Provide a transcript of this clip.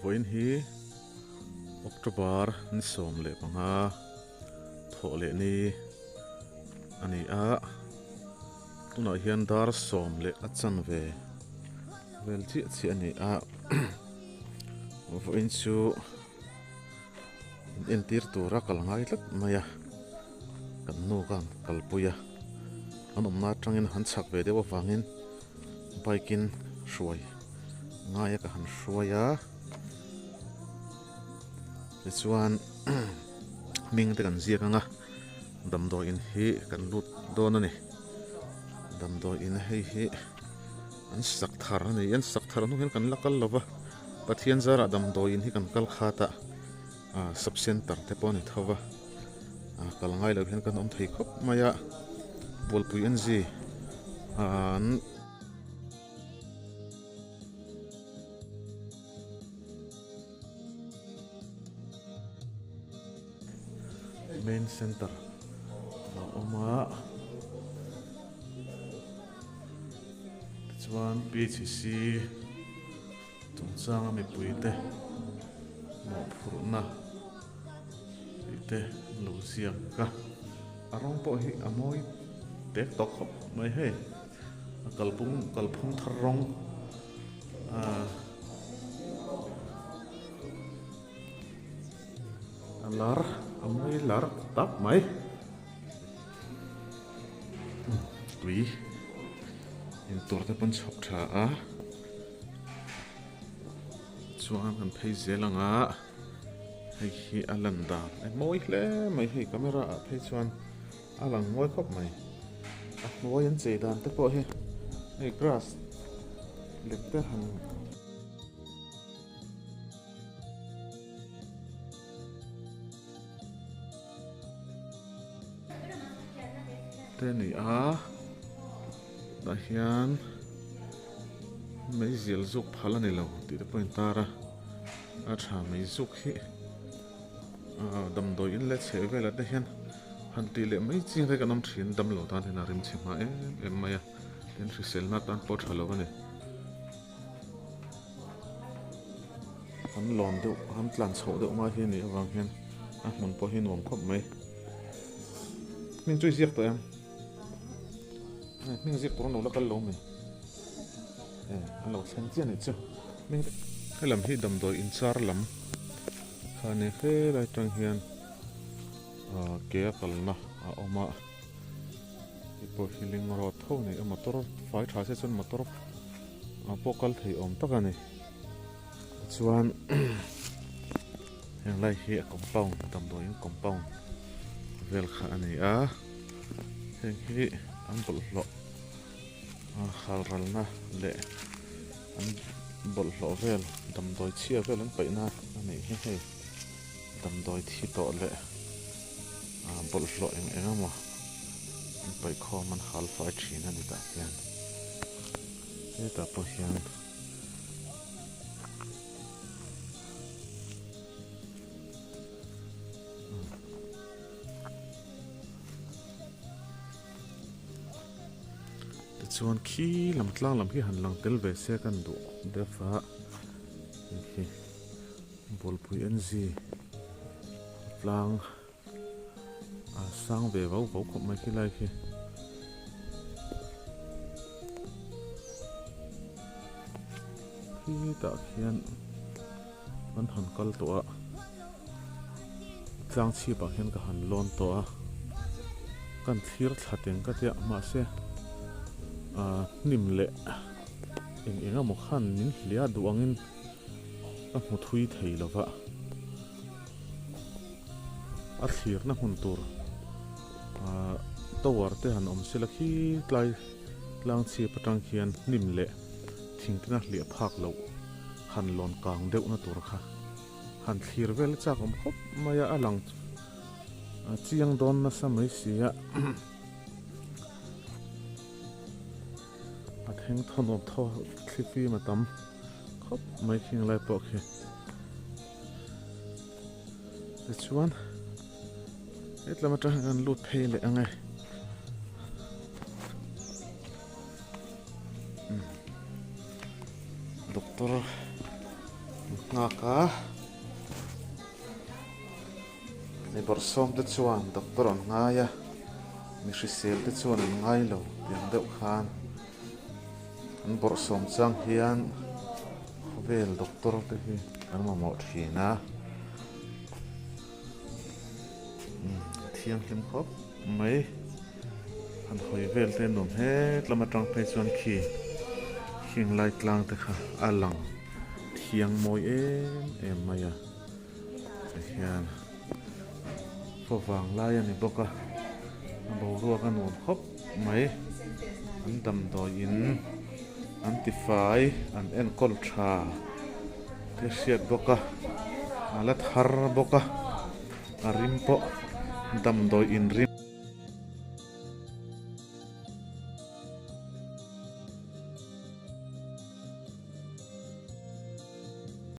Vawiin hi October ni 15 thawh leh ni a ni a, tunah hian dar sawm leh a chanve vel chiah chiah a ni a, vawiin chu in entir tura kal ngai tlat mai a, kan nu khan kalpui a, an awmna atangin han chhak ve deuh avangin bike in hruai ngai a ka han hruai a tichuan hming te kan ziak ang a damdawi in hi kan lut dawn a ni damdawi in hei hi an sak thar a ni an sak thar hnu hian kan la kal lo va Pathian zarah damdawi in hi kan kal khat a ah sub center te pawh a ni tho va ah kal ngai lo hian kan awm thei khawp mai a Bualpui N G ah an. Main center a awm a tichuan P H C chungchanga mipuite mawhphurhna tih te an lo ziak a a rawng pawh hi a mawi tek tawh khawp mai hei a kalpung kalphung thar rawng ah. A lar a mawi lar tak mai tui in tur te pawn chhawp tha a chuan kan phei zel ang a hei hi a lan dan a mawi hle mai hei camera ah phei chuan a lang mawi khawp mai a hnuai an chei dan te pawh hi hei grass lem te han. Te a ni a tah hian meizial zuk phal a ni lo tih te pawh a intar a a tha mei zuk hi ah damdawi in leh chheh velah te hian han tih leh mai chiang te kan awm thin damlo tan hian a rim chhe hma em em mai a tin hriselna tan pawh a tha lo a ni. An lawn deuh an tlan chhoh deuh ngai hi a nih avang hian a hmun pawh hi nuam khawp mai. Hming chu i ziak tawh em? Hming ziak tur an lo la kal lo mi? E an lo thleng chiah a nih chu. Hming helam hi damdawi inchar lam kha a ni helai atang hian ah ke a kalna a awm a. Hei pawh hi ling road tho a ni a motor fai tha se chuan motor ah pawh kal thei awm tak a ni tichuan heng lai hi a compound damdawiin compound vel kha a ni a heng hi an bawlhhlawh a hal ralna leh an bawlhhlawh vel damdawi chhia vel an paihna a nih hi hei damdawi thi tawh leh. Ah bawlhhlawh eng eng emaw an paih khawm an hal fai thin a ni tah hian hetah pawh hian tichuan khi lam tlang lam khi han lang tel ve se kan duh deuh a hei khi. Bawlpui en zi tlang a sang ve vau vau khawp mai khilai khi. Khitah khian an han kal tawh a tlang chhip ah khian ka han lawn tawh a kan thlir thla teng ka tia mahse ah hnim leh eng eng emaw khan min hliah duh angin. Ka hmu thui thei lo va, a thlirna hmun tur ah tower te han awm sela khi tlai tlang chhip atang khian hnim leh thing tena hliah phak loh han lawn kang deuh na tur kha han thlir vel chak awm khawp mai a, a lang chiang dawn nasa mai si a. A thleng thawn awm tho thli fim a tam khawp mai khing lai pawh khi. Tichuan hetlam atang hian kan lut phei leh ang e. Doctor Nghak a, mi bawrhsawm te chuan doctor an ngai a, mi hrisel te chuan an ngai lo tih ang deuh khan an bawrhsawm chang hian khawvel doctor te hi an mamawh thin a, thianghlim khawp mai han hawi vel te nuam het lam atang phei chuan khi khing lai tlang te kha a lang thiang mawi em em mai a tihian khaw vang lai a ni bawk a a boruak a nuam khawp mai an damdawi in an tifai an enkawl tha te hriat bawk a a la thar bawk a a rim pawh damdawi in rim.